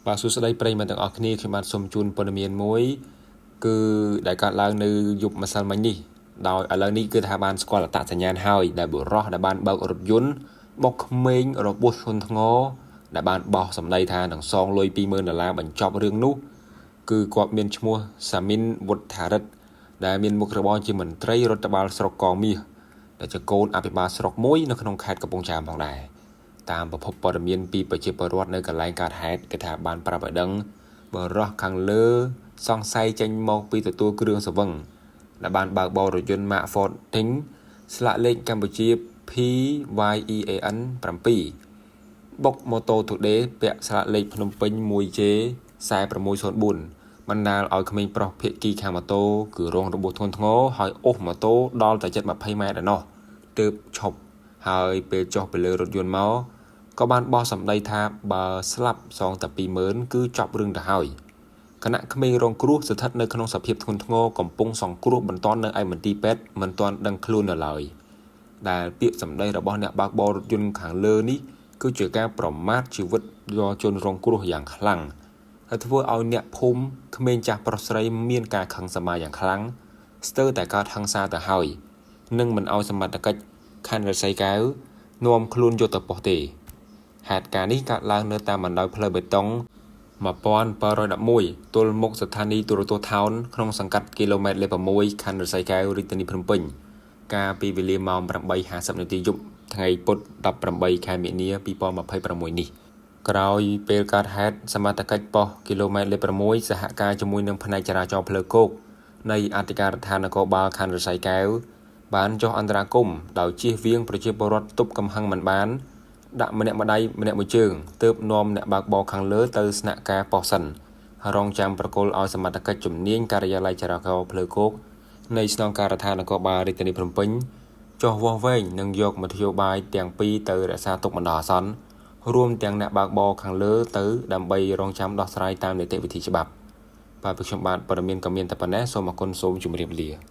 បាទសួស្តីប្រិយមិត្តទាំងអស់គ្នាខ្ញុំបាទសូមជូនព័ត៌មានមួយគឺដែលកើតឡើងនៅយប់ម្សិលមិញនេះដោយឥឡូវនេះគឺថាបានស្គាល់អត្តសញ្ញាណហើយដែលបុរសដែលបានបើករថយន្តបុកក្មេងរបួសធ្ងន់ធ្ងរដែលបានបោះសម្ដីថានឹងសងលុយ20000ដុល្លារបញ្ចប់រឿងនោះគឺគាត់មានឈ្មោះសាមីនវុត្ថារិទ្ធដែលមានមុខរបរជាមន្ត្រីរដ្ឋបាលស្រុកកងមាសដែលជាកូនអភិបាលស្រុកមួយនៅក្នុងខេត្តកំពង់ចាមផងដែរតាមប្រភពព័ត៌មានពីប្រជាពលរដ្ឋនៅកន្លែងកើតហេតុគេថាបានប្រាប់ឲ្យដឹងបុរសខាងលើសង្ស័យចេញមកពីទទួលគ្រឿងស្រវឹងដែលបានបើកបររថយន្តម៉ាក Ford Ting ស្លាកលេខកម្ពុជា PYEAN 7បុកម៉ូតូ Today ពាក់ស្លាកលេខភ្នំពេញ 1J 4604បណ្ដាលឲ្យក្មេងប្រុសភាគីខាងម៉ូតូគឺរងរបួសធ្ងន់ធ្ងរហើយអូសម៉ូតូដល់តែជិត20ម៉ែត្រឯណោះទើបឈប់ហើយពេលចុះពីលើរថយន្តមកក៏បានបោះសម្ដីថាបើស្លាប់សងតែ20000គឺចប់រឿងទៅហើយគណៈក្មេងរងគ្រោះស្ថិតនៅក្នុងសភាពធ្ងន់ធ្ងរកំពុងសង្គ្រោះបន្ទាន់នៅឯមន្ទីរពេទ្យមិនទាន់ដឹងខ្លួននៅឡើយដែលពាក្យសម្ដីរបស់អ្នកបើកបររថយន្តខាងលើនេះគឺជាការប្រមាថជីវិតដល់ជនរងគ្រោះយ៉ាងខ្លាំងហើយធ្វើឲ្យអ្នកភូមិក្មេងចាស់ប្រុសស្រីមានការខឹងសម្បារយ៉ាងខ្លាំងស្ទើរតែកើតហិង្សាទៅហើយនិងមិនឲ្យសមត្ថកិច្ចខណ្ឌឫស្សីកែវនាំខ្លួនយកទៅប៉ុស្តិ៍ទេហេតុការណ៍នេះកើតឡើងនៅតាមបណ្ដោយផ្លូវបេតុង1711ទល់មុខស្ថានីយ៍ទូរទស្សន៍ថោនក្នុងសង្កាត់គីឡូម៉ែត្រលេខ6ខណ្ឌឫស្សីកែវរាជធានីភ្នំពេញកាលពីវេលាម៉ោង8:50នាទីយប់ថ្ងៃពុធ18ខែមីនា2026នេះក្រោយពេលកើតហេតុសមត្ថកិច្ចប៉ុស្តិ៍គីឡូម៉ែត្រលេខ6សហការជាមួយនឹងផ្នែកចរាចរណ៍ផ្លូវគោកនៃអធិការដ្ឋាននគរបាលខណ្ឌឫស្សីកែវបានចុះអន្តរាគមន៍ដោយជៀសវាងប្រជាពលរដ្ឋទប់កំហឹងមិនបានដាក់ម្នាក់ម្ដាយម្នាក់មួយជើងទើបនាំអ្នកបើកបរខាងលើទៅស្នាក់ការប៉ុស្តិ៍សិនរងចាំប្រគល់ឲ្យសមត្ថកិច្ចជំនាញការិយាល័យចរាចរណ៍ផ្លូវគោកនៃស្នងការដ្ឋាននគរបាលរាជធានីភ្នំពេញចុះវាស់វែងនិងយកមធ្យោបាយទាំងពីរទៅរក្សាទុកបណ្ដោះអាសន្នរួមទាំងអ្នកបើកបរខាងលើទៅដើម្បីរងចាំដោះស្រាយតាមនីតិវិធីច្បាប់បាទពីខ្ញុំបាទព័ត៌មានក៏មានតែប៉ុណ្ណេះសូមអរគុណសូមជម្រាបលា។